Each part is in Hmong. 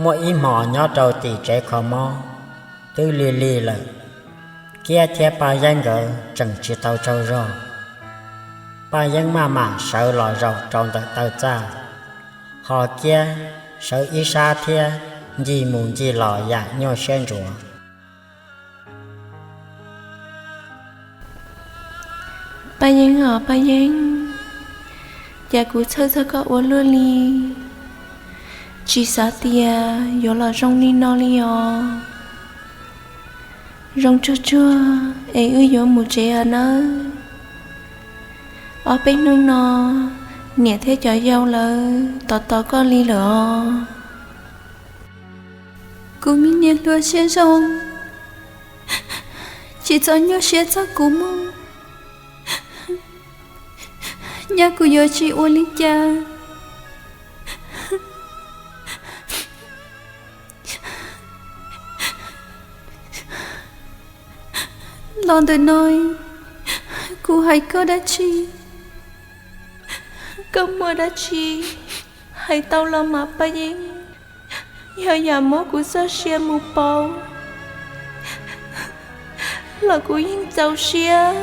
Muaj ib hmos nyob rau tim tsev kho mob, twb lig lig lawm, Kiab thiab Paj Yeeb nkawd tseem tsis tau tsaug zog. Paj Yeeb maj mam sawv los zaum rau ntawm taw txaj, ho Kiab sawv ib sab thiab ncig mus ncig los yam nyuaj siab ntsuav. Paj Yeeb os Paj Yeeb, cas kuv txhawj txog koj ua luaj li, tsis xav tias yuav los zoo li no li os. Zoo tsuag tsuag es wb yuav mus tsev os nawb. Ob peb hnub no niam thiab cov yau lawv tos tos koj li lawm os. Kuv me niam hluas siab zoo, tsis txhob nyuaj siab txog kuv mog. Nyab kuv yuav tsis ua li cas. Los ntawm no, kuv hais koj dab tsi, koj muaj dab tsi hais tau los mas Paj Yeeb. Yog yam muab kuv txoj sia mus pauv los kuv yeej txaus siab,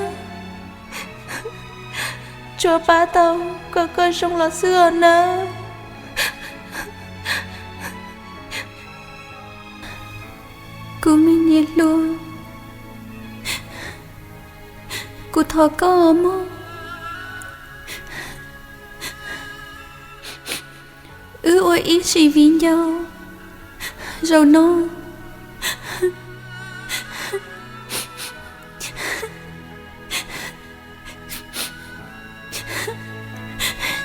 tsuas pab tau kom koj zoo los xwb os nawb. Kuv me niam hluas, kuv thov koj mog. Wb ua ib sim viv ncaus zaum no.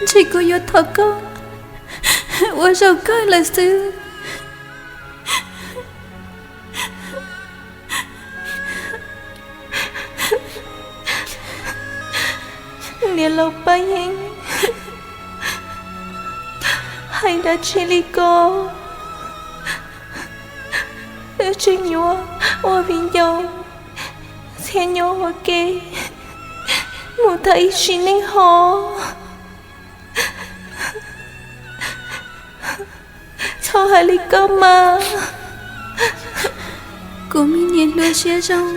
Ntshe kuv yuav thov koj ua zaum kawg lawm xwb. Niam laus Paj Yeeb, hais dab tsi li ko? Wb tseem yuav ua viv ncaus thiab nyob ua ke mus tag ib sim neej hos. Txhob hais li ko mas. Kuv me niam hluas siab zoo,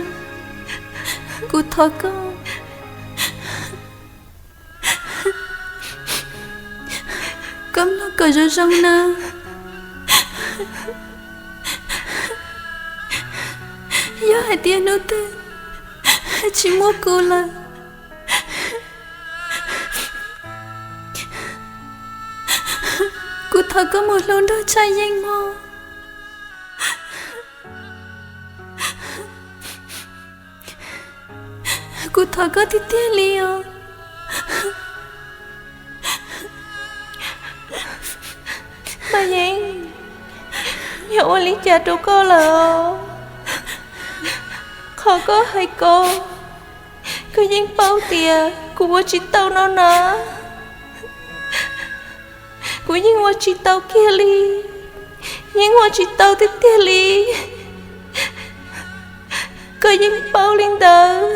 kuv thov koj, koj mloog kom zoo zoo na. Yog hais tias hnub twg tsis muaj kuv lawm, kuv thov koj mus hlub nrog Tshaj Yeej mog. Kuv thov koj tiag tiag li os. Paj Yeeb, yog ua li cas rau koj lawm? Qhov koj hais ko, koj yeej paub tias kuv ua tsis tau no na. Kuv yeej ua tsis tau kiag li, yeej ua tsis tau tiag tiag li. Koj yeej paub li ntawd.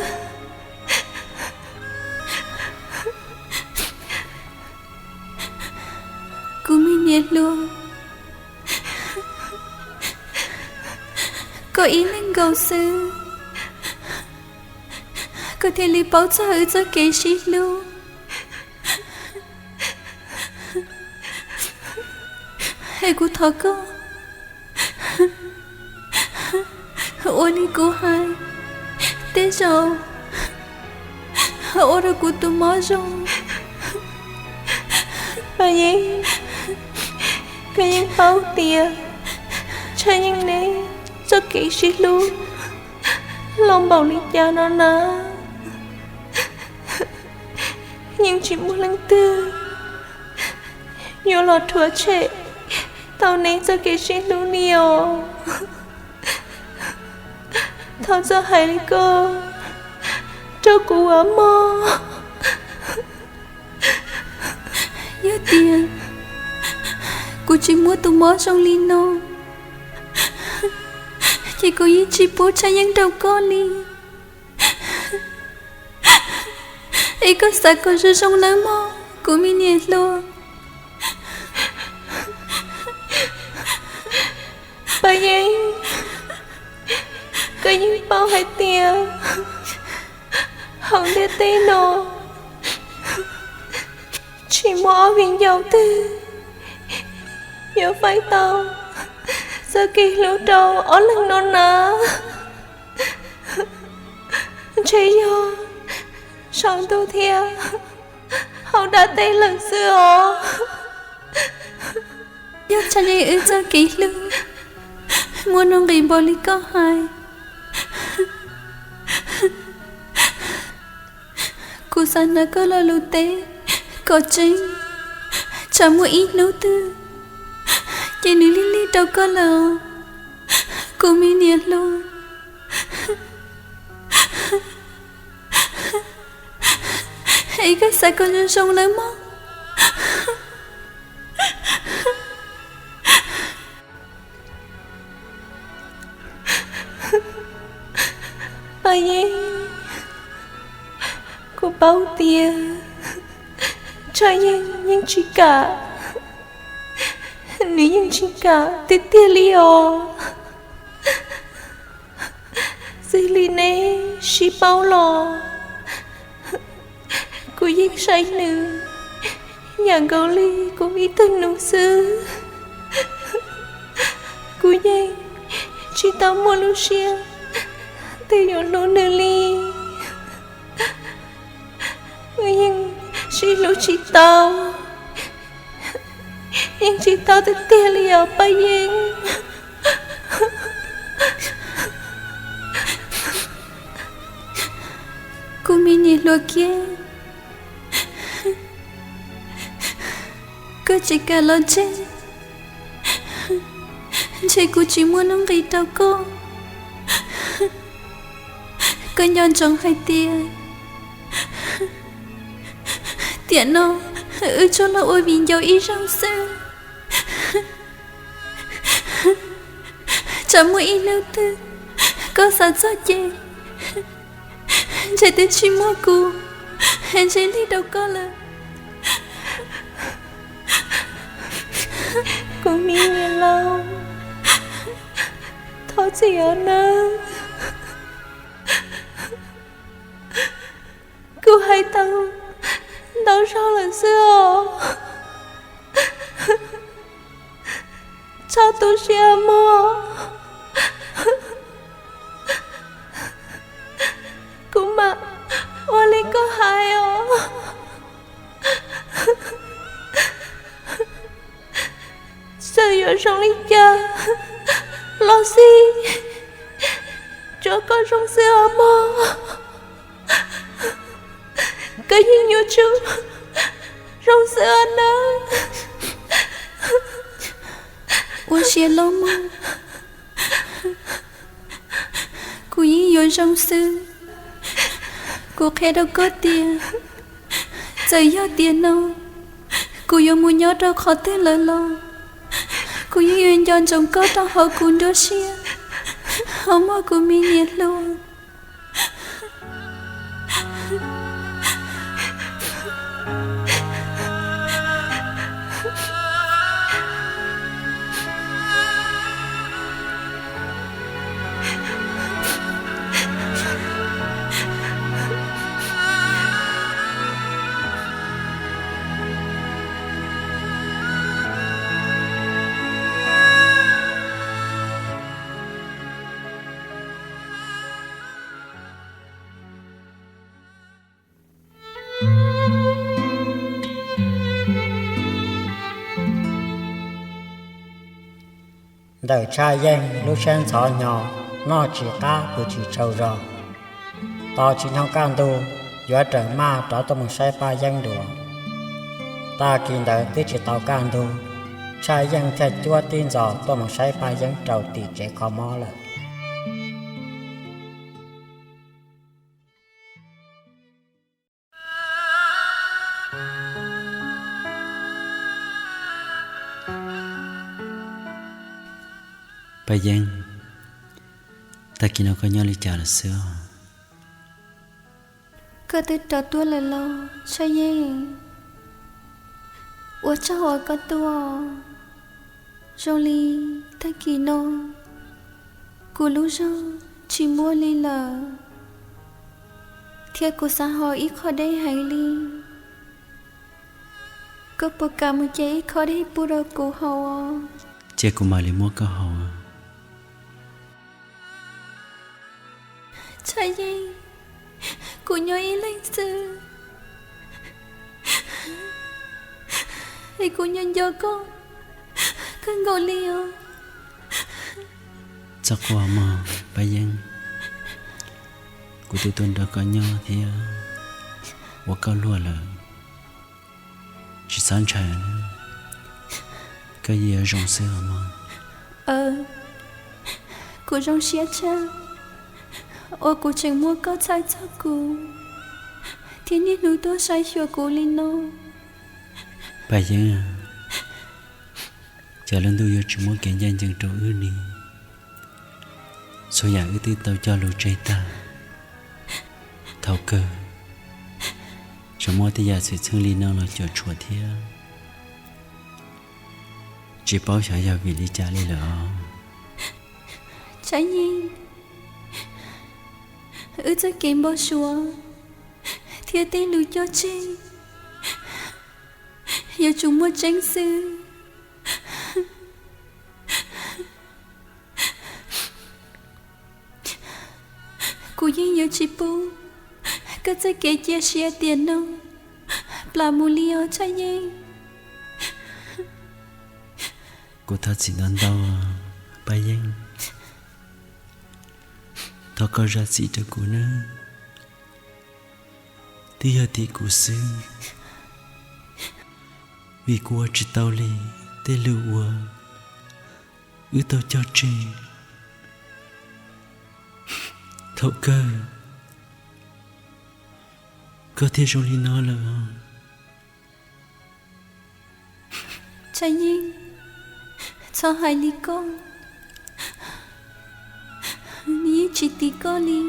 Kuv me niam hluas, koj ib leeg nkaus xwb, koj thiaj li paub txog wb txoj kev sib hlub. Es kuv thov koj ua li kuv hais, tej zaum ua rau kuv tus mob zoo. Paj Yeeb, koj yeej paub tias Tshaj Yeej neb txoj kev sib hlub los npaum li cas no na. Yeej tsis muaj leej twg yuav los rhuav tshem tau neb txoj kev sib hlub li os. Thov txhob hais li ko rau kuv os mog. Yog tias kuv tsis muaj tus mob zoo li no, ces kuv yeej tsis pub Tshaj Yeej nrog koj li. Es koj xav kom zoo zoo nawb mog kuv me niam hluas? Paj Yeeb, koj yeej paub hais tias hauv ntiaj teb no tsis muaj ob viv ncaus twg yuav faib tau txoj kev hlub rau ob leeg no na. Ntshe yog saum ntuj thiab hauv dab teb lawm xwb os. Yog tshaj yeej wb txoj kev hlub muaj nuj nqis npaum li koj hais, kuv xav hnav koj lo lus teb kom tseeb, tsam muaj ib hnub twg ces nws lig lig rau koj lawm os kuv me niam hluas. Es koj xav kom zoo zoo nawb mog. Paj Yeeb, kuv paub tias Tshaj Yeej yeej tsis kam, nws yeej tsis kam tiag tiag li os. Txij li neb sib paub los, kuv yeej saib nws yam nkaus li kuv ib tug nus xwb. Kuv yeej tsis tau muaj lub siab twg yuav hlub nws li. Kuv yeej sib hlub tsis tau, yeej tsis tau tiag tiag li os Paj Yeeb. Kuv me niam hluas kiag, koj tsis kam los tseg, ntshe kuv tsis muaj nuj nqis rau koj. Koj nco ntsoov hais tias tiam no wb tsuas los ua viv ncaus ib zaug xwb. Tsam muaj ib hnub twg koj xav txog ces ntshe twb tsis muaj kuv, ntshe lig rau koj lawm. Kuv me niam laus, thov txim os nawb. Kuv hais tau ntau zaug lawm xwb os. Txhob tu siab mog, kuv mam ua li koj hais os. Txawm yuav zoo li cas los xij, tsuav koj zoo xwb os mog. Koj yeej yuav tsum zoo xwb os nawb. Ua siab loj mog, kuv yeej yuav zoo xwb. Kuv qhia rau koj tias txawm yog tiam no kuv yuav mus nyob rau qhov twg lawm los kuv yeej yuav nco ntsoov koj rau hauv kuv nruab siab os mog kuv me niam hluas. Ntawm Tshaj Yeej lub siab ntxhov hnyo, noj tsis qab pw tsis tsaug zog. Tos tsis nyoog kaj ntug yuav raws maj rov tuaj mus saib Paj Yeeb dua. Tag kis ntawd twb tsis tau kaj ntug, Tshaj Yeej thiaj cuab tib ntxos tuaj mus saib Paj Yeeb rau tim tsev kho mob lawm. Paj Yeeb, tag kis no koj nyob li cas lawm xwb os? Koj twb rov tuaj lawm los Tshaj Yeej? Ua tsaug uas koj tuaj. Zoo li tag kis no kuv lub zog tsis muaj li lawm, thiab kuv xav haus ib qho dej heev li. Koj puas kam mus ce ib qho dej pub rau kuv haus os? Cia kuv mam li muab koj haus. Tshaj Yeej, kuv nyob ib leeg xwb es kuv nyob nco koj kawg nkaus li os. Txhob quaj mog Paj Yeeb, kuv twb tuaj nrog koj nyob thiab ua koj luag lawm. Tsis txhob ntshai, koj yeej yuav zoo xwb os mog. Kuv zoo siab tshaj uas kuv tseem muaj koj txhawj txog kuv thiab niaj hnub tuaj saib xyuas kuv li no. Paj Yeeb, cas lub ntuj yuav tsis muab kev ncaj ncees rau wb li. Txhua yam wb twb tau cog lus tseg tag. Thaum kawg tseem muaj tej yam xwm txheej li no los cuam tshuam thiab. Tsis paub xyov yog vim li cas li lawm os. Tshaj Yeej, wb txoj kev npau suav thiab tej lus cog tseg yuav tsum muaj tseeb xwb. Kuv yeej yuav tsis pub koj txoj kev cia siab tiam no plam mus li os Tshaj Yeej. Kuv thov txim ntau ntau, Paj Yeeb. Thov koj zam txim rau kuv nawb. Twb yog tim kuv xwb, vim kuv ua tsis tau li tej lus uas wb tau cog tseg. Thaum kawg koj thiaj zoo li no lawm. Tshaj Yeej, txhob hais li koj. Nws yeej tsis tim koj li,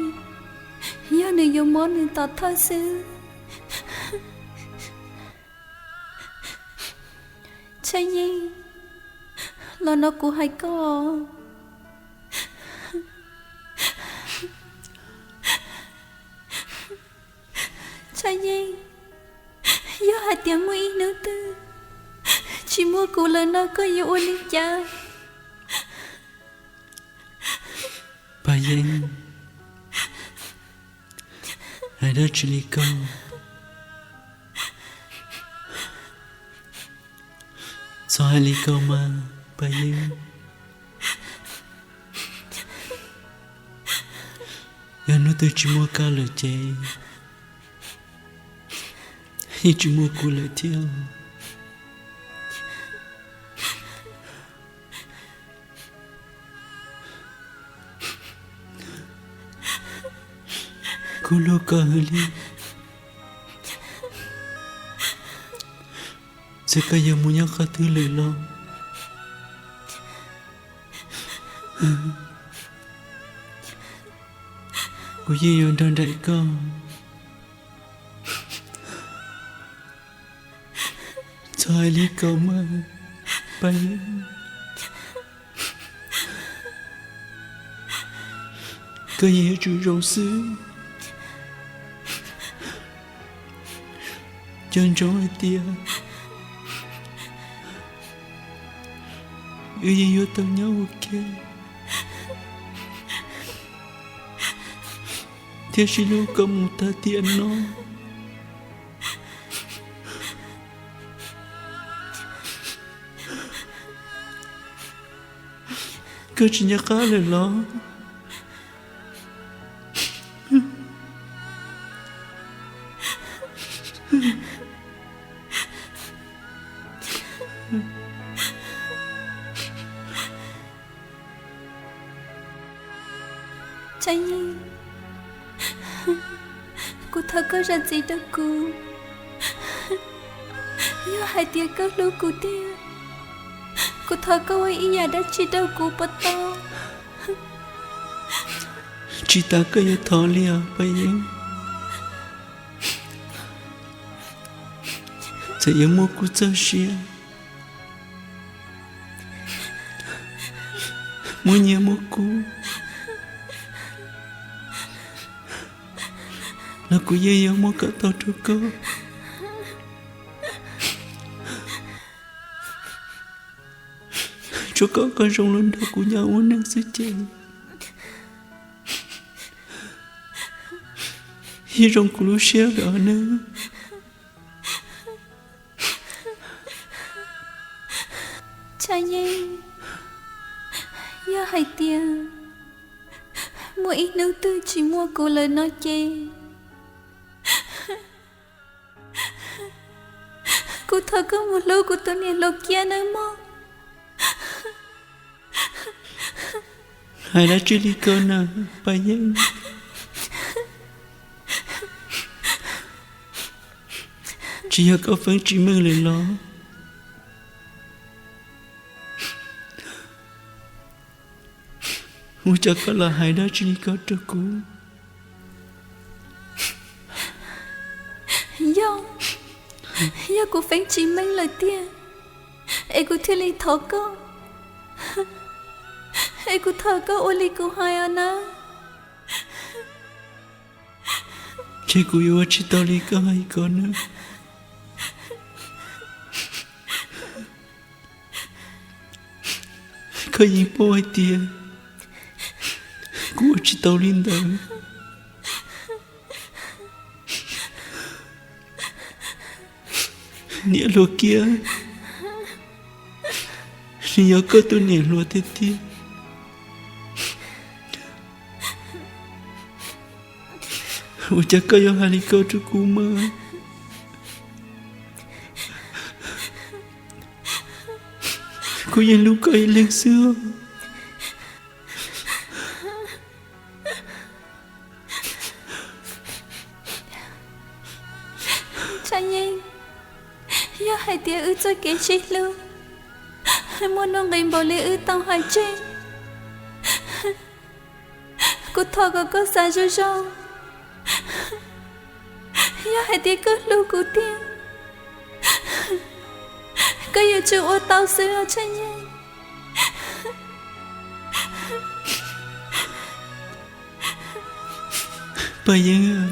yog nws yuav mob nws tom thawj xwb. Tshaj Yeej, los no kuv hais koj. Tshaj Yeej, yog hais tias muaj ib hnub twg tsis muaj kuv lawm no koj yuav ua li cas? Paj Yeeb, hais dab tsi li koj? Txhob hais li koj mas Paj Yeeb. Yog hnub twg tsis muaj koj lawm ces yeej tsis muaj kuv lawm thiab. Kuv hlub koj heev li, txawm koj yuav mus nyob qhov twg lawm los kuv yeej yuav nrog nraim koj. Txhob hais li koj mas Paj Yeeb. Koj yeej yuav tsum zoo xwb. Nco ntsoov hais tias wb yeej yuav tau nyob ua ke, thiab sib hlub kom mus tag tiam no. Koj tsis nco qab lawm los? Tshaj Yeej, kuv thov koj zam txim rau kuv. Yog hais tias koj hlub kuv tiag, kuv thov koj ua ib yam dab tsi rau kuv puas tau? Tsis tas koj yuav thov li os Paj Yeeb. Txawm yuav muab kuv txoj sia, muab nyiaj muab kub, los kuv yeej yuav muab kom tau rau koj. Tsuav kom koj zoo los nrog kuv nyob ua neej xwb ces yeej zoo kuv lub siab lawm nawb. Tshaj Yeej, yog hais tias muaj ib hnub twg tsis muaj kuv lawm no ces kuv thov koj mus hlub kuv tus niam hluas kiag nawb mog. Hais dab tsi li ko na Paj Yeej? Tsis yog koj feeb tsis meej lawm los? Ua cas koj los hais dab tsi li ko rau kuv? Yog, yog kuv feeb tsis meej lawm tiag es kuv thiaj li thov koj, es kuv thov koj ua li kuv hais os nawb. Ces kuv yuav ua tsis tau li koj hais ko nawb. Koj yeej paub hais tias kuv ua tsis tau li ntawd. Niam hluas kiag, nws yog koj tus niam hluas tiag tiag. Ua cas koj yuav hais li ko rau kuv mas? Kuv yeej hlub koj ib leeg xwb. Tshaj Yeej, yog hais tias wb txoj kev sib hlub muaj nuj nqis npaum li wb tau hais tseg, kuv thov kom koj xav zoo zoo. Yog hais tias koj hlub kuv tiag, koj yuav tsum ua tau xwb os Tshaj Yeej. Paj Yeej,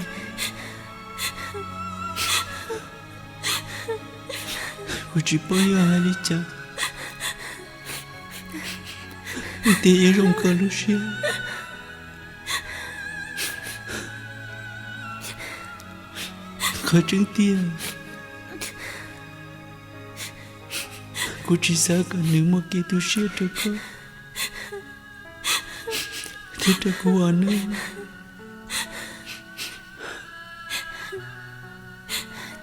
kuv tsis paub yuav hais li cas thiaj yuav zoo koj lub siab. Qhov tseeb tiag, kuv tsis xav kom nws muaj kev tu siab rau koj thiab rau kuv os nawb.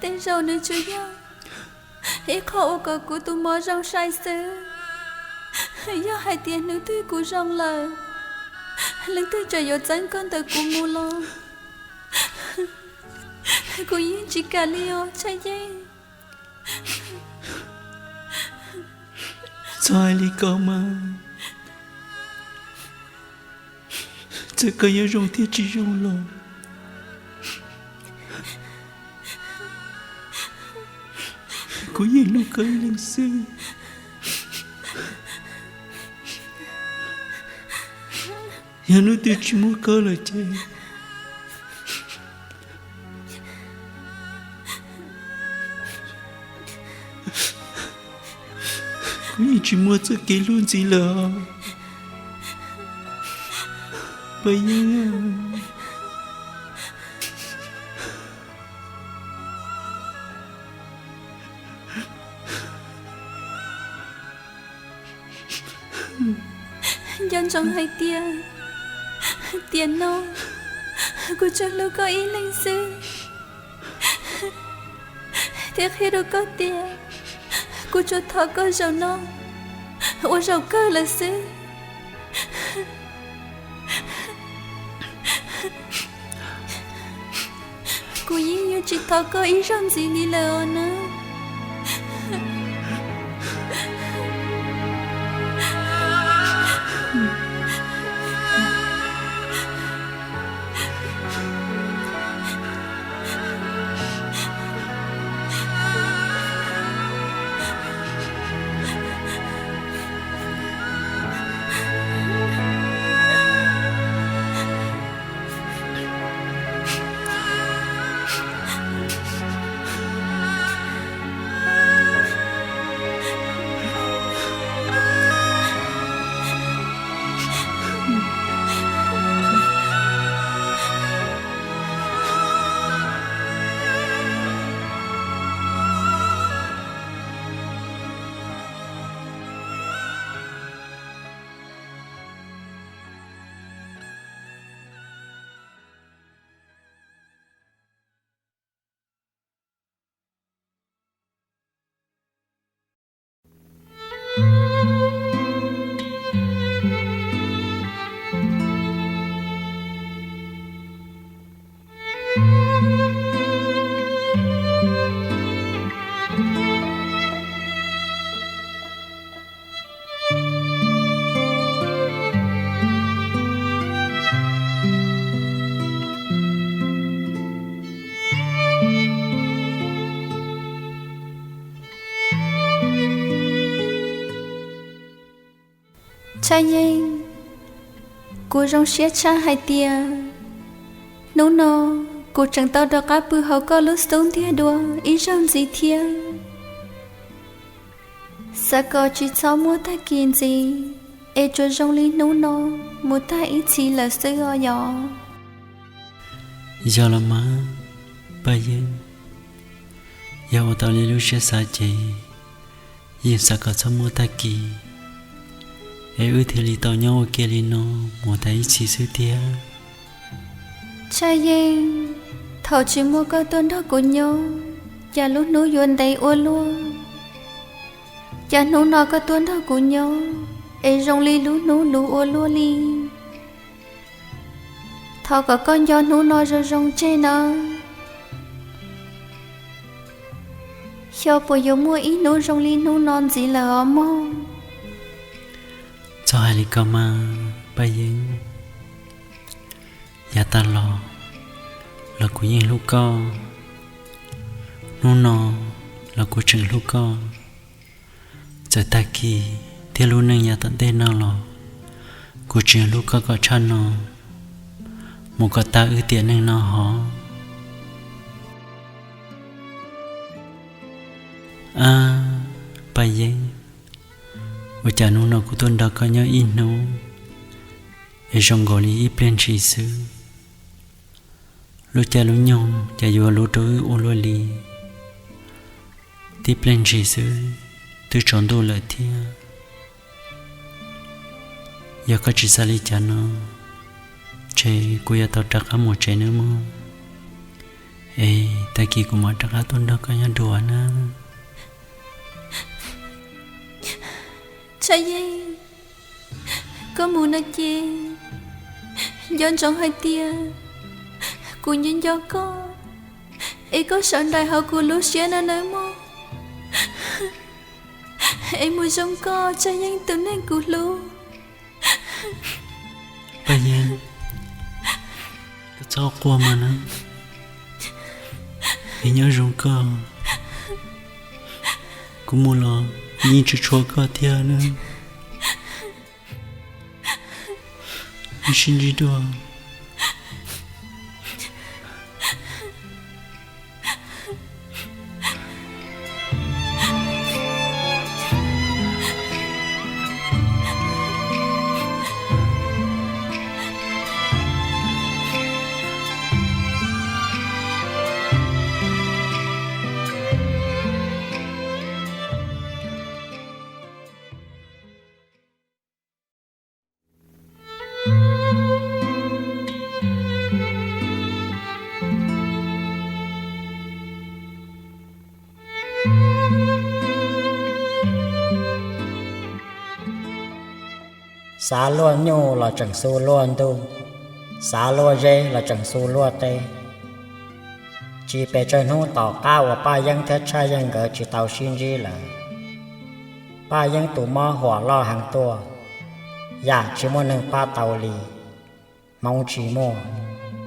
Tej zaum nws tsuas yog ib qho ua kom kuv tus mob zoo sai xwb. Yog hais tias hnub twg kuv zoo lawm, leej twg tseem yuav txeeb koj ntawm kuv mus los kuv yeej tsis kam li os Tshaj Yeej. Txhob hais li ko mas. Txawm koj yuav zoo thiab tsis zoo los kuv yeej hlub koj ib leeg xwb. Yog hnub twg tsis muaj koj lawm ces kuv yeej tsis muaj txoj kev hlub ntxiv lawm. Paj Yeej, nco ntsoov hais tias tiam no kuv tsuas hlub koj ib leeg xwb, thiab qhia rau koj tias kuv tsuas thov koj zaum no ua zaum kawg lawm xwb. Kuv yeej yuav tsis thov koj ib zaug ntxiv li lawm os nawb. Tshaj Yeej, kuv zoo siab tshaj hais tias hnub no kuv tseem tau rov qab pw hauv koj lub xub ntiag dua ib zaug ntxiv thiab. Xav kom tsis txhob muaj tag kis ntxiv, es tsuas zoo li hnub no mus tag ib txhis lawm xwb os yom. Yog los mas Paj Yeeb, yog ua tau li lub siab xav ces yeej xav kom txhob muaj tag kis, es wb thiaj li tau nyob ua ke li no mus tag ib txhis xwb thiab. Tshaj Yeej, thaum tsis muaj koj tuaj nrog kuv nyob, cas lub hnub yuav ntev ua luaj. Cas hnub no koj tuaj nrog kuv nyob, es zoo li lub hnub luv ua luaj li. Thov kom koj nco hnub no zoo zoo tseg nawb. Xyov puas yuav muaj ib hnub zoo li hnub no ntxiv lawm os mog. Txhob hais li ko mas Paj Yeeb. Yav tas los, los kuv yeej hlub koj. Hnub no los kuv tseem hlub koj. Txawm tag kis thiab lub neej yav tom ntej no los, kuv tseem hlub koj kom tshaj no, mus kom tag wb tiam neej no hov. Ab, Paj Yeeb, ua cas hnub no kuv tuaj nrog koj nyob ib hnub, es zoo nkaus li ib pliag ntshis xwb, lub caij lub nyoog cas yuav luv rau wb ua luaj li. Tib pliag ntshis xwb, twb tsaus ntuj lawm thiab. Yog koj tsis xav li cas no, ces kuv yuav tau rov qab mus tsev nawb mog. Es tag kis kuv mam rov qab tuaj nrog koj nyob dua na. Tshaj Yeej, koj mus no ces nco ntsoov hais tias kuv nco nco koj, es koj sawv daim hauv kuv lub siab no nawb mog. Es mus zoo koj Tshaj Yeej tus neeg kuv hlub. Paj Yeeb, koj txhob quaj mas na. Es nyob zoo koj. Kuv mus los yeej tsis tshua koj thiab na. Wb sib ntsib dua. Xav luaj nyuj los tseem xu luaj ntuj, xav luaj zeb los tseem xu luaj teb. Tsis pes tsawg hnub tom qab uas Paj Yeeb thiab Tshaj Yeej nkawd tsis tau sib ntsib lawm, Paj Yeeb tus mob huam loj heev tuaj, yam tsis muaj neeg pab tau li. Hmoov tsis muaj,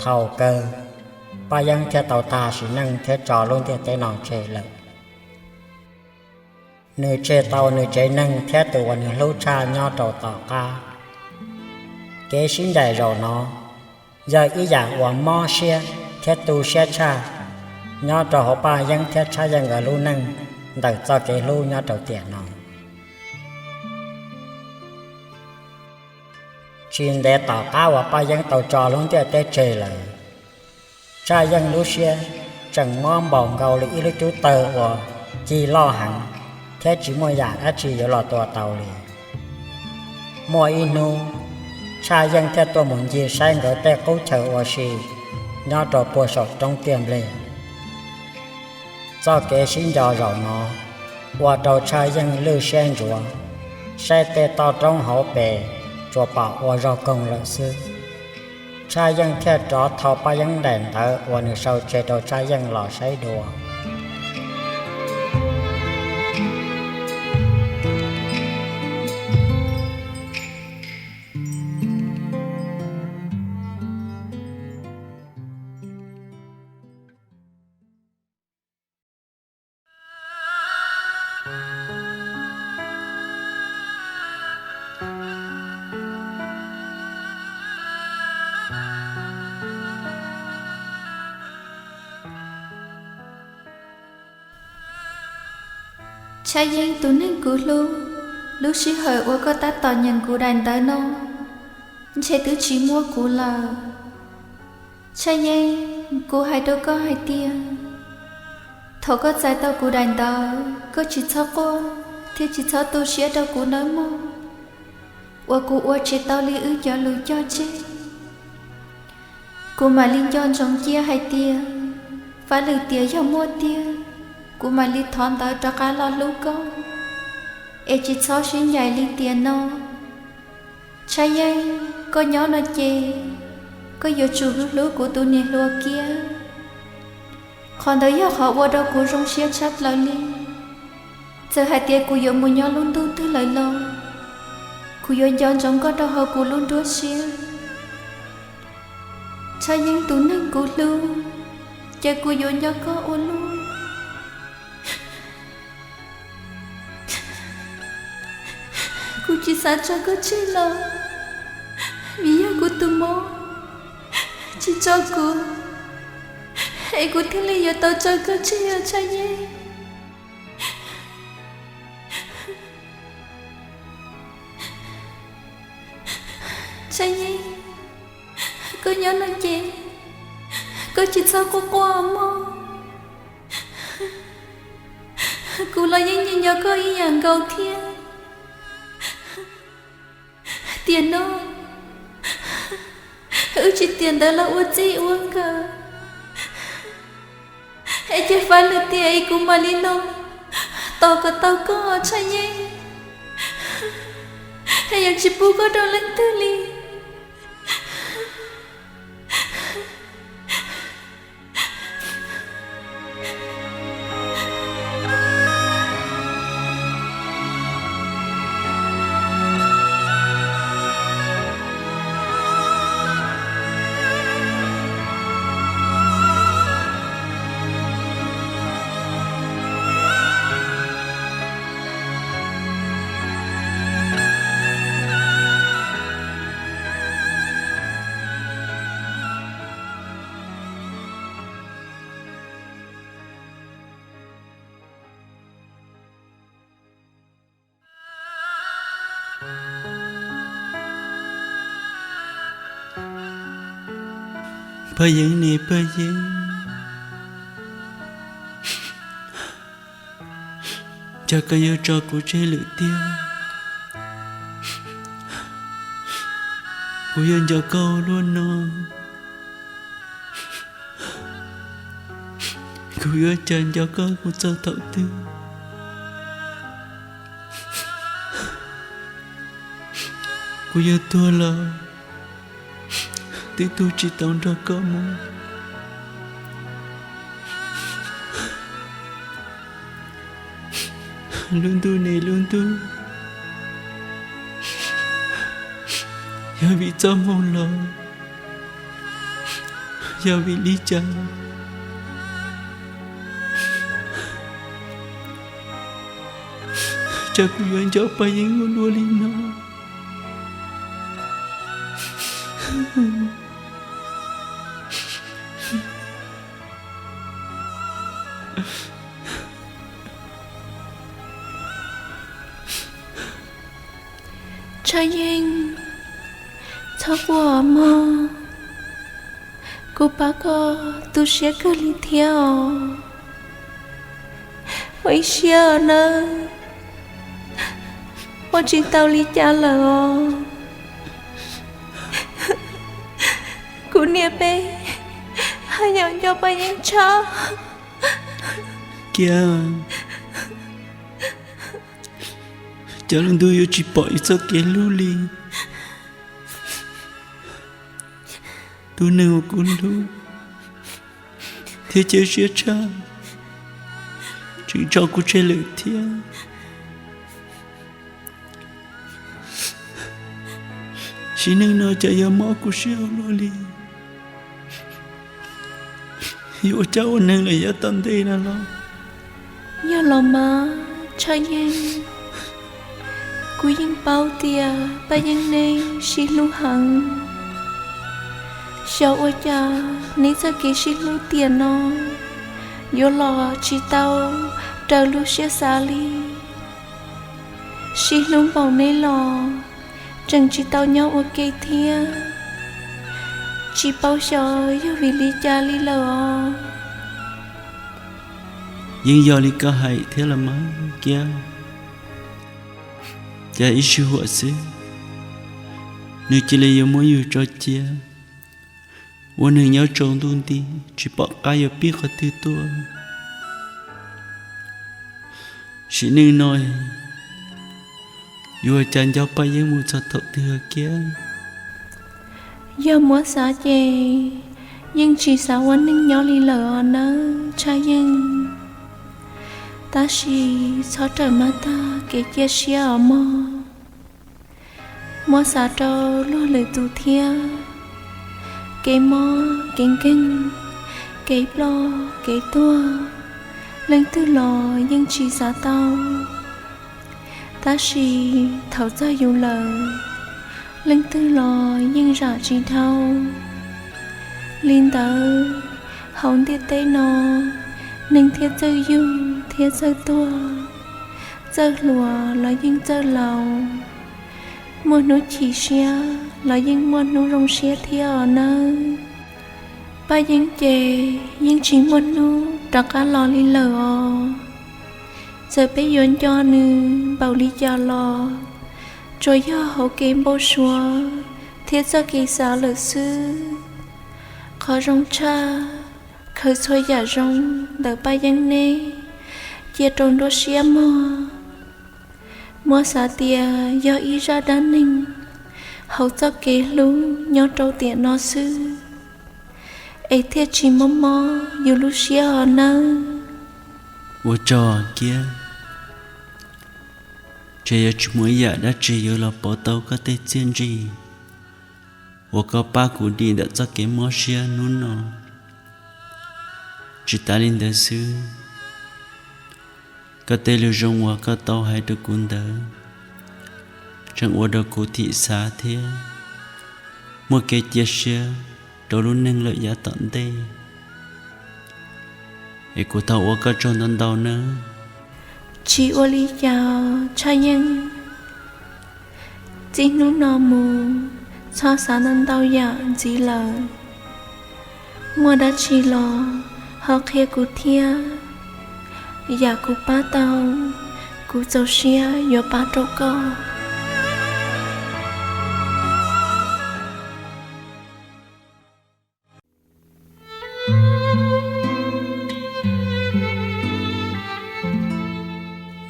thaum kawg Paj Yeeb thiaj tau tag sim neej thiab tso lub ntiaj teb no tseg lawm. Nws tseg tau nws tsev neeg thiab tus uas nws hlub tshaj nyob rau tom qab. Kev sib ncaim zaum no yog ib yam uas mob siab thiab tu siab tshaj nyob rau hauv Paj Yeeb thiab Tshaj Yeej nkawd lub neej ntawm txoj kev hlub nyob rau tiam no. Tsis ntev tom qab uas Paj Yeeb tau tso lub ntiaj teb tseg lawm, Tshaj Yeej lub siab tseem mob npaum nkaus li ib lub cub tawg uas ci loj heev thiab tsis muaj yam dab tsi yuav los tua tau li. Muaj ib hnub, Tshaj Yeej thiaj tuaj mus ncig saib nkawd tej qub chaw ua si nyob rau puag saum roob tiaj nplej. Txoj kev sib nco zaum no ua rau Tshaj Yeej lwj siab ntsuav, saib tej toj roob hauv pes tsuas pom ua zog koog lawm xwb. Tshaj Yeej thiaj rov thau Paj Yeeb daim ntawv uas nws sau tseg rau Tshaj Yeej los saib dua. Tshaj Yeeb tus neeg kuv hlub, lub sij hawm uas koj tab tom nyeem kuv daim ntawv no, ntshe twb tsis muaj kuv lawm. Tshaj Yeeb, kuv hais rau koj hais tias, thaum koj txais tau kuv daim ntawv, koj tsis txhob quaj thiab tsis txhob tu siab rau kuv nawb mog, uas kuv ua tsis tau li wb cov lus cog tseg. Kuv mam li nco ntsoov cia hais tias, fab lwm tiam yog muaj tiag, kuv mam li thov ntawv rov qab los hlub koj, es tsis txhob sib ncaim li tiam no. Tshaj Yeeb, koj nyob no ces koj yuav tsum hlub hlub kuv tus niam hluas kiag. Qhov ntawd yog qhov ua rau kuv zoo siab tshaj plaws li. Txawm hais tias kuv yuav mus nyob lub ntuj twg lawm los, kuv yuav nco ntsoov koj rau hauv kuv lub nruab siab. Tshaj Yeeb tus neeg kuv hlub, ces kuv yuav nco koj ua luaj. Kuv tsis xav tso koj tseg los vim yog kuv tus mob tsis tso kuv, es kuv thiaj li yuav tau tso koj tseg os Tshaj Yeeb. Tshaj Yeeb, koj nyob no ces koj tsis txhob quaj quaj mog. Kuv los yeej nco nco koj ib yam nkaus thiab. Tiam no wb tsis tiam ntawd los ua txij ua nkawm, es ces fab lwm tiam es kuv mam li los tos kom tau koj Tshaj Yeeb, es yuav tsis pub koj rau leej twg li. Paj Yeeb ne Paj Yeeb, cas koj yuav tso kuv tseg lawm tiag? Kuv yuav nco koj ua luaj no, kuv yuav cas nco koj mus txog thaum twg? Kuv yuav tuag los twb tu tsis tau nrog koj mus. Lub ntuj ne lub ntuj, yog vim txoj hmoo los yog vim li cas, cas kuv yuav nco Paj Yeeb ua luaj li no? Tshaj Yeeb, txhob quaj mog, kuv pab koj tu siab kawg li thiab os. Ua ib siab nawb, ua tsis tau li cas lawm os. Kuv niam peb haj yam nco Paj Yeeb tshaj. Kiag, cas lub ntuj yuav tsis pom ib txoj kev hlub li. Tus neeg uas kuv hlub thiab cia siab tshaj, tseem tso kuv tseg lawm thiab. Sim neej no cas yuav mob kuv siab ua luaj li. Yuav ua cas ua neeg lawm yav tom ntej no los? Yog los mas Tshaj Yeeb, kuv yeej paub tias Paj Yeeb neb sib hlub heev. Xyov ua cas neb txoj kev sib hlub tiam no yuav los tsis tau raws lub siab xav li. Sib hlub npaum neb los tseem tsis tau nyob ua ke thiab, tsis paub xyov yog vim li cas li lawm os. Yeej yog li koj hais thiab los mas Kiab, cas ib sij huam xwb nws cia li yuav muab yus tso cia, ua neeg nyob tsaus ntuj nti tsis pom qab yuav pib qhov twg tuaj. Sim neej no yuav ua cas nco Paj Yeeb mus txog thaum twg Kiab? Yog muab xav ces yeej tsis xav ua neeg nyob li lawm os nawb Tshaj Yeej. Tab sis txhob rawm mas tag kev cia siab os mog. Muab xav rau luag lwm tus thiab, kev mob kev nkeeg, kev ploj kev tuag, leej twg los yeej tsis xav tau. Tab sis thaum txog yus lawm, leej twg los yeej zam tsis dhau. Li ntawd, hauv ntiaj teb no, neeg thiaj txawj yug thiab txawj tuag, txawj hluas los yeej txawj laus, muaj hnub chim siab los yeej muaj hnub zoo siab thiab os nawb. Paj Yeeb ces yeej tsis muaj hnub rov qab los li lawm os. Txawm peb yuav nco nws npaum li cas los tsuas yog hauv kev npau suav thiab txoj kev xav lawm xwb. Qhov zoo tshaj, khaws txhua yam zoo ntawm Paj Yeeb neb cia rau nruab siab mog. Muab xav tias yog ib zaj dab neeg hauv txoj kev hlub nyob rau tiam no xwb, es thiaj tsis mob mob yus lub siab os nawb. Ua tsaug Kiab, ces yuav tsis muaj ib yam dab tsi yuav los pauv tau koj tej txiaj ntsig uas koj pab kuv dim ntawm txoj kev mob siab hnub no. Tsis tas li ntawd xwb, koj tej lus zoo uas koj tau hais rau kuv ntawd tseem ua rau kuv thim xav thiab muaj kev cia siab rau lub neej lawm yav tom ntej. Es kuv thov ua koj tsaug ntau ntau nawb. Tsis ua li cas Tshaj Yeej. Txij hnub no mus txhob xav ntau ntau yam ntxiv lawm. Muaj dab tsi los ho qhia kuv thiab. Yam kuv pab tau, kuv txaus siab yuav pab rau koj.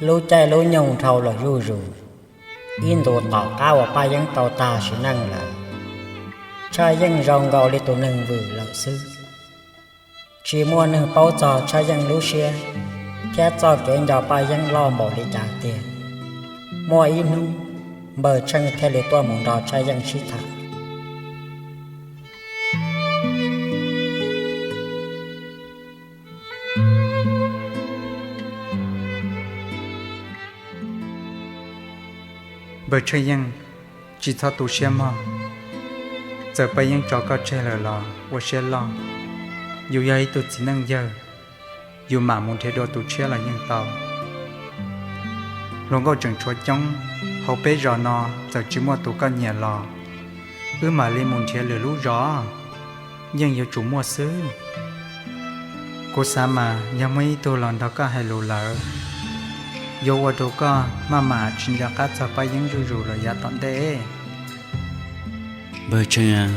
Lub caij lub nyoog dhau los zuj zus, ib ntus tom qab uas Paj Yeeb tau tag sim neej lawm, Tshaj Yeej zoo nkaus li tus neeg vwm lawm xwb. Tsis muaj neeg paub txog Tshaj Yeej lub siab thiab txoj kev nco Paj Yeeb loj npaum li cas tiag. Muaj ib hnub, Npawg Tsheej thiaj li tuaj mus nrog Tshaj Yeej sib tham. Npawg Tshaj Yeej, tsis txhob tu siab mog. Txawm Paj Yeeb tso koj tseg lawm los ua siab loj. Yus yog ib tug txiv neej yawg, yus mam mus nrhiav dua tus tshiab los yeej tau. Hluas nkauj tseem tshuav coob, hauv peb zos no txawm tsis muaj tus koj nyiam los wb mam li mus nrhiav lwm lub zos, yeej yuav tsum muaj xwb. Kuv xav mas yog muaj ib tug los nrog koj hais lus lawm, yuav ua rau koj maj mam tsis nco qab txog Paj Yeeb zuj zus lawm yav tom ntej. Npawg Tsheej,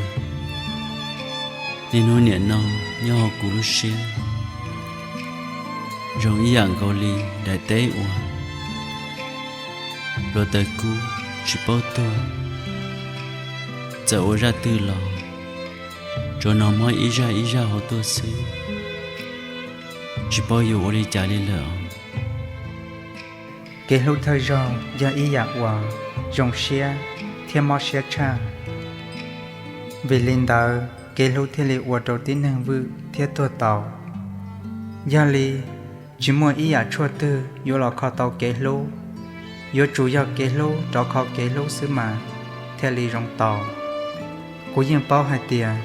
niaj hnub nim no nyob hauv kuv lub siab zoo ib yam nkaus li daim teb uas hluav taws kub tsis paub tuag. Txawm ua zaj twg los tsuas nov mob ib zaj ib zaj hauv tuaj xwb, tsis paub yuav ua li cas li lawm os. Kev hlub thawj zaug yog ib yam uas zoo siab thiab mob siab tshaj. Vim li ntawd kev hlub thiaj li ua rau tib neeg vwm thiab tuag tau. Yog li, tsis muaj ib yam tshuaj twg yuav los kho tau kev hlub, yuav tsum yog kev hlub rov kho kev hlub xwb mas thiaj li zoo tau. Kuv yeej paub hais tias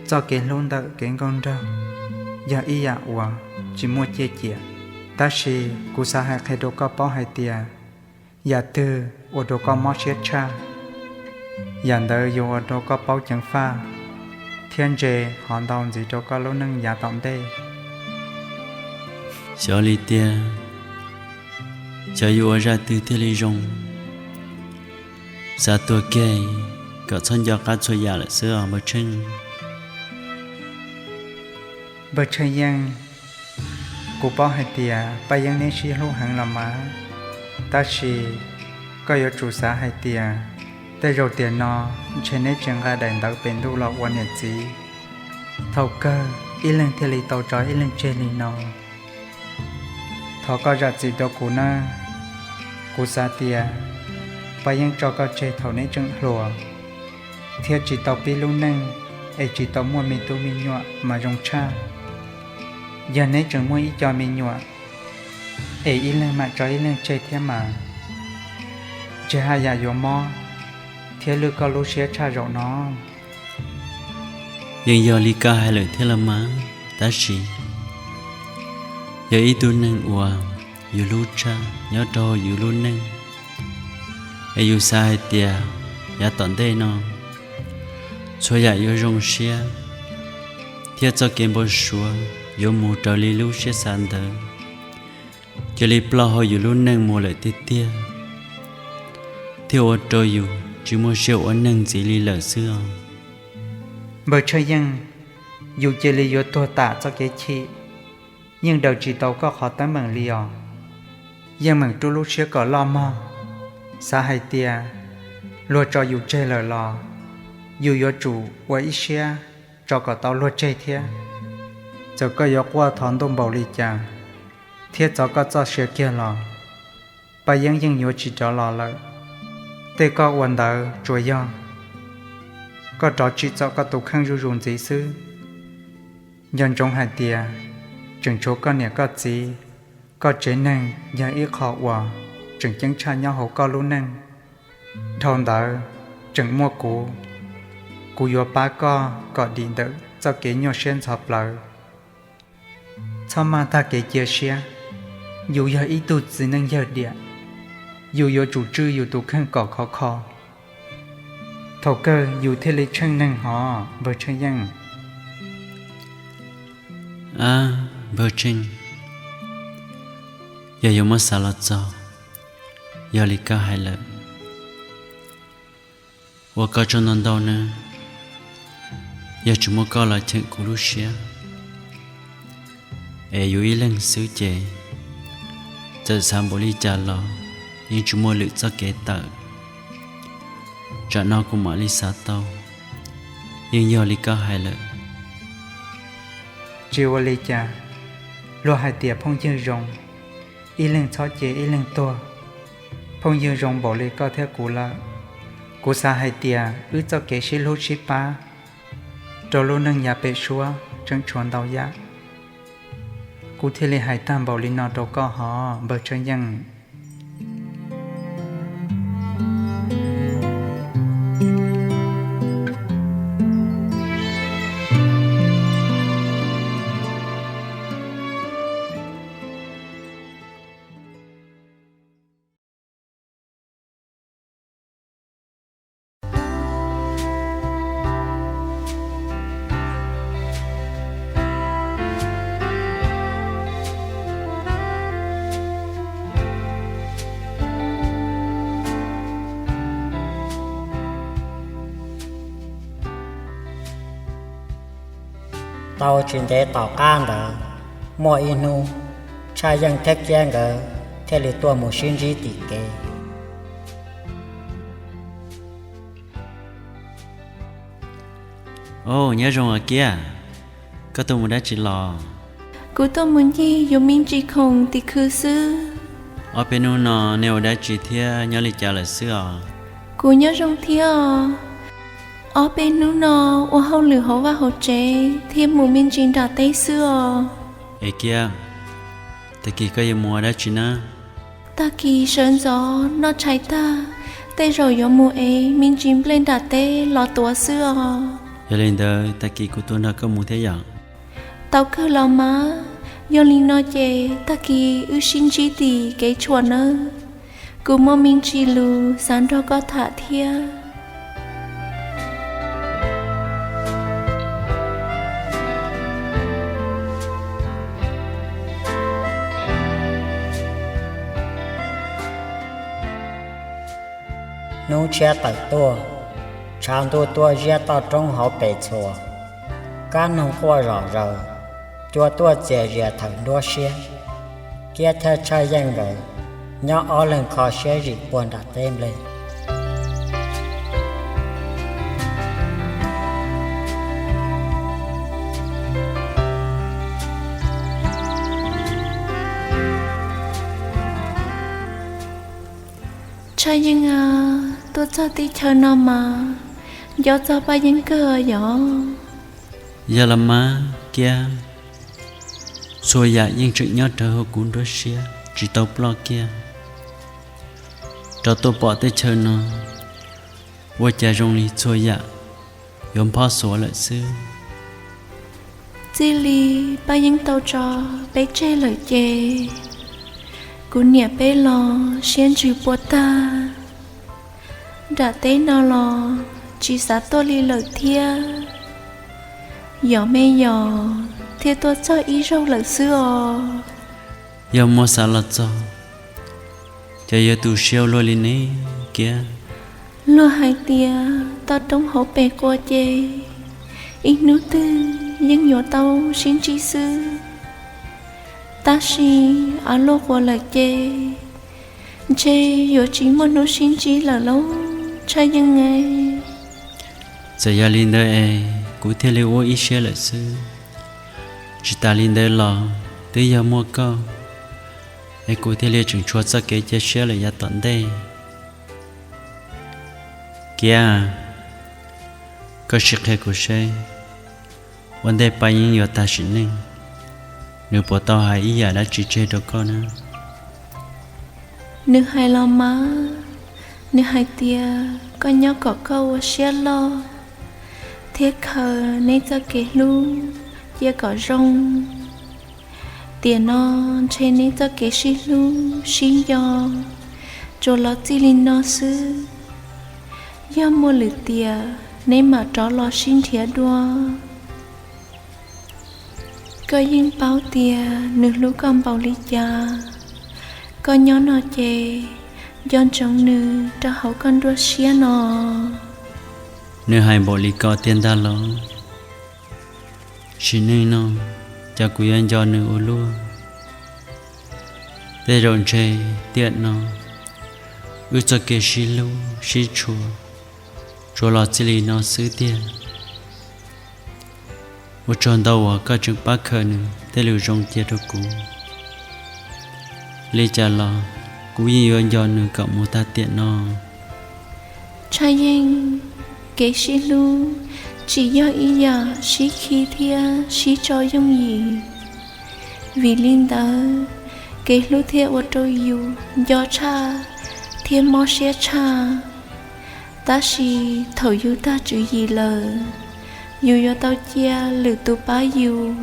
txoj kev hlub ntawm kev nkauj nraug yog ib yam uas tsis muaj ciaj ciam, tab sis kuv xav hais qhia rau koj paub hais tias Yam twg ua rau koj mob siab tshaj, yam ntawd yuav ua rau koj paub ceev faj thiab ntse hov ntau ntxiv rau koj lub neej yav tom ntej. Xyov li tiag, xyov yuav ua zaj twg thiaj li zoo. Xav tuag kiag kom txhob nco qab txhua yam lawm xwb os npawg Tsheej. Npawg Tsheej Yeej, kuv paub hais tias Paj Yeeb neb sib hlub heev los mas, tab sis koj yuav tsum xav hais tias tej zaum tiam no ntshe neb tsis nqa daim ntawv pem ntuj los ua niam txiv. Thaum kawg ib leeg thiaj li tau tso ib leeg tseg li no. Thov koj zam txim rau kuv nawb. Kuv xav tias Paj Yeeb tso koj tseg thaum neb tseem hluas, thiab tsis tau pib lub neej, es tsis tau muaj me tub me nyuam mas zoo tshaj. Yog neb tseem muaj ib co me nyuam, es ib leeg mam tso ib leeg tseg thiab mas, ntshe haj yam yuav mob thiab lwj koj lub siab tshaj zaum no. Yeej yog li koj hais lawm thiab los mas, tab sis yog ib tug neeg uas yus hlub tshaj nyob rau yus lub neej, es yus xav hais tias yav tom ntej no txhua yam yuav zoo siab, thiab txoj kev npau suav yuav mus raws li lub siab xav ntawd, cia li ploj hauv yus lub neej mus lawm tiag tiag, thiaj ua rau yus tsis muaj siab ua neeg ntxiv li lawm xwb os. Npawg Tshaj Yeej, yus cia li yuav tuag tam txoj kev chim, yeej daws tsis tau koj qhov teeb meem li os. Yeej meem rub lub siab kom loj mog, xav hais tias luag tso yus tseg lawm los yus yuav tsum ua ib siab tso kom tau luag tseg thiab. Txawm koj yuav quaj thov ntuj npaum li cas thiab txov koj txoj sia kiag los, Paj Yeeb yeej yuav tsis rov los lawm. Tej koj ua ntawd tsuas yog koj rov tsim txom koj tus kheej zuj zus ntxiv xwb. Nco ntsoov hais tias tseem tshuav koj niam koj txiv, koj tsev neeg yog ib qho uas tseem ceeb tshaj nyob hauv koj lub neej. Dhau ntawd tseem muaj kuv, kuv yuav pab koj kom dim ntawm txoj kev nyuaj siab ntxhov plawv. Txhob maj tag kev cia siab, yus yog ib tug txiv neej yawg diam, yus yuav tsum tswj yus tus kheej kom khov kho, thaum kawg yus thiaj li tsheej neeg hov npawg Tsheej Yeej. Ab, npawg Tsheej, yog yuav muab xav los txog, yog li koj hais lawm, ua koj tsaug ntau ntau nawb. Yog tsis muaj koj los cheem kuv lub siab, es yus ib leeg xwb ces txawm xav npaum li cas los yeej tsis muaj lwm txoj kev tawm. Tsam no kuv mam li xav tau, yeej yog li koj hais lawm. Tsis ua li cas, luag hais tias phooj ywg zoo, ib leeg txhob cia ib leeg tuag. Phooj ywg zoo npaum li koj thiab kuv lawm, kuv xav hais tias wb txoj kev sib hlub sib pab rau lub neej yav pem suab tseem tshuav ntau yam. Kuv thiaj li hais tag npaum li no rau koj hov npawg Tshaj Yeej. Tau tsis ntev tom qab ntawd, muaj ib hnub Tshaj Yeej thiab Kiab nkawd thiaj li tuaj mus sib ntsib tim kev. Au, nyob zoo os Kiab, koj tuaj mus dab tsi los? Kuv tuaj mus ncig yus me ntsis khoom tim khw xwb. Ob peb hnub no nej ua dab tsi thiab nyob li cas lawm xwb os? Kuv nyob zoo thiab os. Ob peb hnub no ua hauj lwm hauv vaj hauv tsev thiab mus me ntsis nram teb xwb os. Es Kiab, tag kis koj yuav mus ua dab tsi na? Tag kis sawv ntxov noj tshais tag, tej zaum yuav mus ev me ntsis nplej nram teb los tuav xwb os. Yog li ntawd tag kis kuv tuaj nrog koj mus thiab yom? Tau kawg los mas, yog li no ces tag kis wb sib ntsib tim kev tshuam nawb. Kuv muaj me ntsis lus xav nrog koj tham thiab. Hnub tshiab tawm tuaj, tshav ntuj tuaj ziab toj roob hauv pes txhua, kab noog quaj zom zaws, cua tuaj txias zias thawm nruab siab. Kiab thiab Tshaj Yeej nkawd nyob ob leeg kho siab zim puag nram teb nplej. Tshaj Yeej a, tuaj txog teb chaws no mas nco txog Paj Yeej kawg yom? Yog los mas Kiab, txhua yam yeej tseem nyob rawv hauv kuv nruab siab tsis tau ploj kiag. Rov tuaj pom teb chaws no, ua cas zoo li txhua yam yuav nphob xuav lawm xwb. Txij li Paj Yeej tau tso peb tseg lawm ces, kuv niam peb los siab ntsws puas tag. Nram teb no los tsis xav tuaj li lawm thiab. Yog me yog thiaj tuaj txog ib zaug lawm xwb os. Yog muaj xav los txog, ces yuav tu siab luaj li ne Kiab. Luag hais tias toj roob hauv pes qua ces ib hnub twg yeej yuav tau sib ntsib xwb. Tab sis av luaj quas lawm ces ntshe yuav tsis muaj hnub sib ntsib lawm lauj Tshaj Yeej e. Txawm yog li ntawd es kuv thiaj li ua ib siab lawm xwb. Tsis tas li ntawd los twb yog muaj koj es kuv thiaj li tseem tshuav txoj kev cia siab lawm yav tom ntej. Kiab, koj sim qhia kuv seb, ua ntej Paj Yeej yuav tag sim neej, nws puas tau hais ib yam dab tsi tseg rau koj na? Nws hais los mas, nws hais tias koj nyob kom koj ua siab loj, thiab khaws neb txoj kev hlub cia kom zoo. Tiam no ntshe neb txoj kev sib hlub sib nco tsuas los txij li no xwb. Yog muaj lwm tiam neb mam rov los sib nrhiav dua. Koj yeej paub tias nws hlub koj npaum li cas. Koj nyob no ces nco ntsoov nws rau hauv koj nruab siab no. Nws hais npaum li ko tiag ntag los? Sim neej no cas kuv yuav nco nws ua luaj. Tej zaum ntshe tiam no wb txoj kev sib hlub sib tshua tsuas los txij li no xwb tiag. Ua tsaug ntau uas koj tseem pab khaws nws tej lus zoo cia rau kuv. Li cas los kuv yeej yuav nco nws kom mus tag tiam no. Tshaj Yeej, kev sib hlub tsis yog ib yam sib khi thiab sib tso yooj yim. Vim li ntawd, kev hlub thiaj ua rau yus nco tshaj thiab mob siab tshaj. Tab sis thaum yus tag tswv yim lawm, yus yuav tau cia lwm tus pab yus,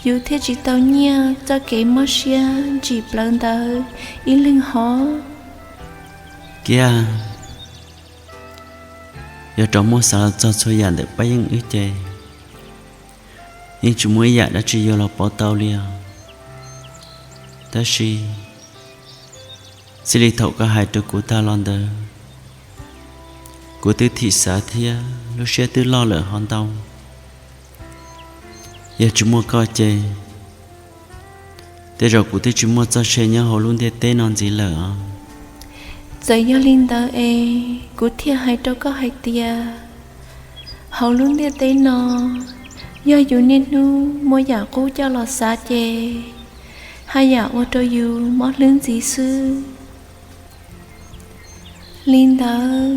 yus thiaj tsis tau nyiaj txoj kev mob siab ntsim plawv ntawd ib leeg hov. Kiab, yog rov muab xav los txog txhua yam ntawm Paj Yeej wb ces yeej tsis muaj ib yam dab tsi yuav los pauv tau li os. Tab sis txij li thaum koj hais rau kuv tag los ntawd, kuv twb thim xav thiab lub siab twb loj lawm hov ntau. Yog tsis muaj koj ces tej zaum kuv twb tsis muaj txoj sia nyob hauv lub ntiaj teb no ntxiv lawm os. Txawm yog li ntawd es kuv thiaj hais rau koj hais tias, hauv lub ntiaj teb no, yog yus niaj hnub muaj yam qub coj los xav ces haj yam ua rau yus mob hlwb ntxiv xwb. Li ntawd,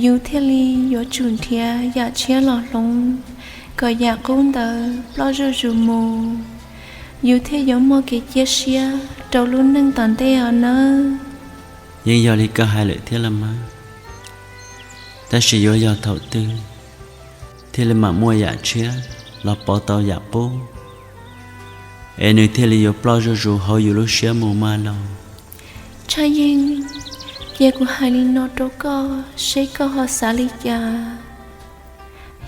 yus thiaj li yuav tsum nrhiav yam tshiab los hloov kom yam qub ntawd ploj zuj zus mus, yus thiaj yuav muaj kev cia siab rau lub neej tom ntej os nawb. Yeej yog li koj hais lawm thiab los mas, tab sis yuav yog thaum twg thiaj li mam muaj yam tshiab los pauv tau yam qub, es nws thiaj li yuav ploj zuj zus hauv yus lub siab mus mas los? Tshaj Yeej, cia kuv hais li no rau koj seb koj ho xav li cas.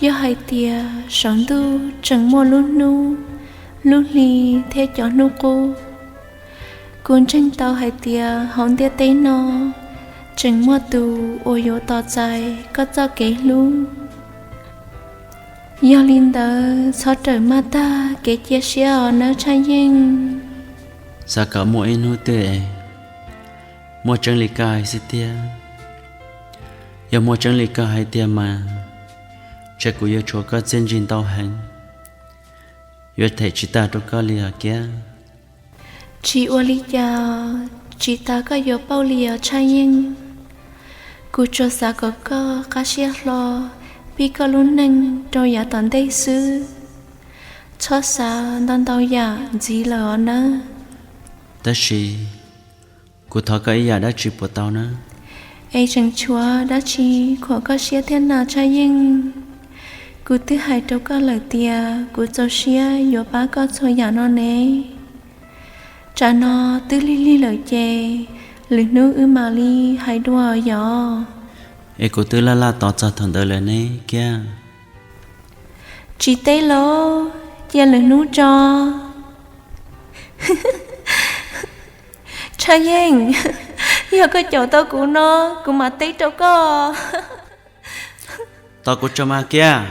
Yog hais tias saum ntuj tseem muaj lub hnub, lub hli thiab cov hnub qub, kuv ntseeg tau hais tias hauv ntiaj teb no tseem muaj tus uas yuav tos txais koj txoj kev hlub. Yog li ntawd txhob rawm maj tag kev cia siab os nawb Tshaj Yeej. Xav kom muaj ib hnub twg es muaj tseeb li koj hais xwb tiag. Yog muaj tseeb li koj hais tiag mas, ntshe kuv yuav tshuav koj txiaj ntsig ntau heev, yuav them tsis tag rau koj li os Kiab. Tsis ua li cas, tsis tas koj yuav paub li os Tshaj Yeej. Kuv tsuas xav kom koj qab siab hlo, pib koj lub neej rau yav tom ntej xwb. Txhob xav ntau ntau yam ntxiv lawm os nawb. Tab sis kuv thov koj ib yam dab tsi puas tau na? Es tseem tshuav dab tsi khuam koj siab thiab na Tshaj Yeej? Kuv twb hais rau koj lawm tias kuv txaus siab yuav pab koj txhua yam no ne. Tsam no twb lig lig lawm ces lwm hnub wb mam li hais dua yom. Es kuv twb laj laj tos txog thaum ntawd lawm ne Kiab. Tsis teb los, cia lwm hnub tso. Tshaj Yeej, yog koj caum tau kuv no, kuv mam teb rau koj. Tos kuv tso mas Kiab.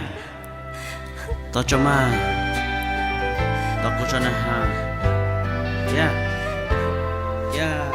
Tos tso mas. Tos kuv tso na ha. Kiab. Kiab.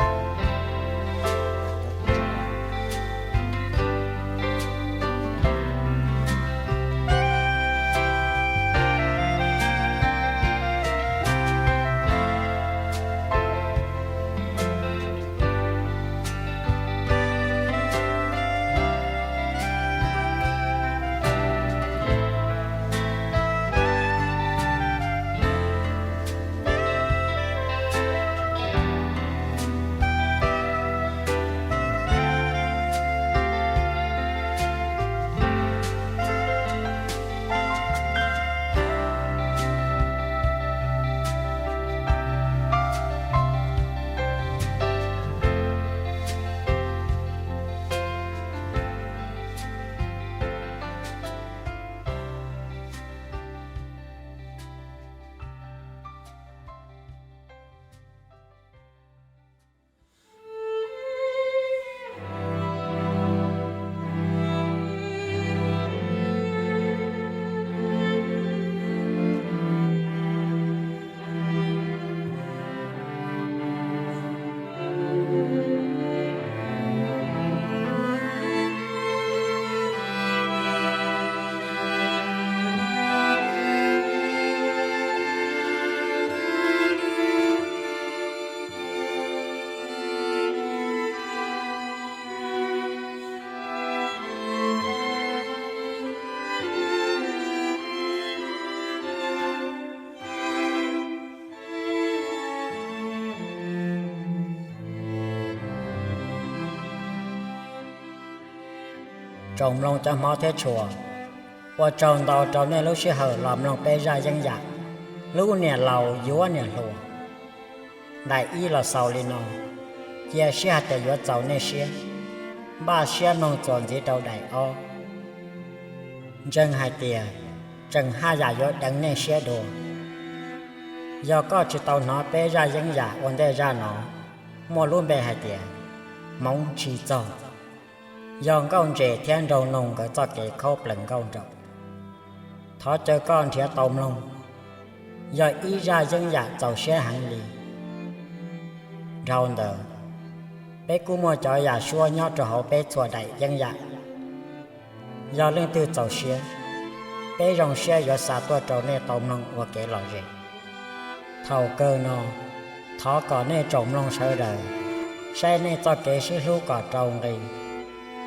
Tsoom mloog cov hmov thiab tshua, ua tsaug ntau rau nej lub sij hawm los mloog peb zaj yeeb yam Lub niam laus yuav niam hluas. Daim ib los xaus li no, cia siab hais tias yuav txaus nej siab, npaj siab mloog txuas ntxiv rau daim ob. Ntseeg hais tias tseem haj yam yuav deev nej siab dua. Yog koj tsis tau hnov peb zaj yeeb yam ua ntej zaj no, muaj lub npe hais tias Hmoov Tsis Txog, yog Nkauj Ntses thiab Nraug Noog nkawd txoj kev khaub plees nkauj nraug. Thov caw koj nrhiav tau mloog, yog ib zaj yeeb yam txaus siab heev li. Dhau ntawd, peb kuj muaj cov yam suab nyob rau hauv peb txhua daim yeeb yam. Yog leej twg txaus siab, peb zoo siab yuav xa tuaj rau nej tau mloog ua kev lom zem. Thaum kawg no, thov kom nej tsoom mloog sawv daws saib nej txoj kev sib hlub kom rau nqi,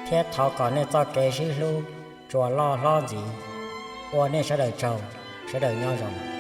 thiab thov kom nej txoj kev sib hlub tsuas loj hlob ntxiv. Ua nej sawv daws tsaug, sawv daws nyob zoo.